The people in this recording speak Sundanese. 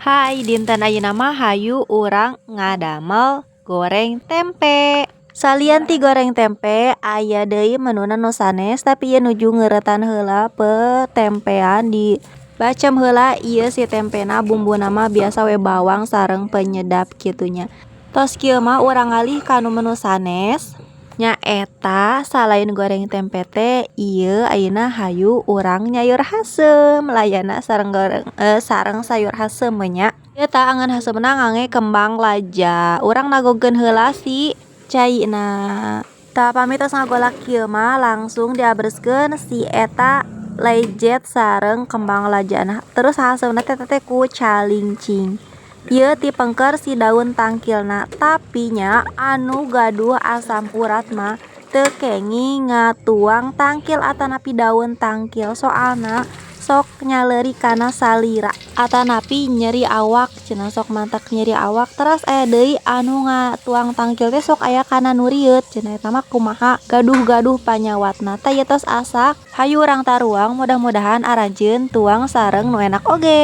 Hai, dinten ayeuna mah hayu urang ngadamel goreng tempe. Salian ti goreng tempe, aya deui menuna nu sanes, tapi ieu nuju ngeuretan heula petempean, di bacem heula ieu si tempena. Bumbuna mah biasa we, bawang sareng penyedap kitu nya. Tos kieu mah urang ngalih ka nu menu sanes, nyaeta salain goreng tempe teh, ieu ayeuna hayu urang nyayur haseum, layana sareng goreng sareng sayur haseum we nya. Ieu tah angeun haseumna ngangge kembang laja. Urang nagogkeun heula si caina. Tah, pami tos ngagolak kieu mah langsung diabreskeun si eta lejet sareng kembang lajana. Terus haseumna teh teh ku calincing. Ieu tipengker si daun tangkilna, tapi nya anu gaduh asam urat mah teu kenging ngatuang tangkil atanapi daun tangkil, soalna sok nyaleri kana salira atanapi nyeri awak cenah, sok matak nyeri awak. Teras aya deui anu ngatuang tangkil teh sok aya kana nu rieut cenah. Eta mah kumaha gaduh-gaduh panyawatna. Tah, ieu tos asak, hayu urang taruang, mudah-mudahan aranjeun tuang sareng nu enak oge.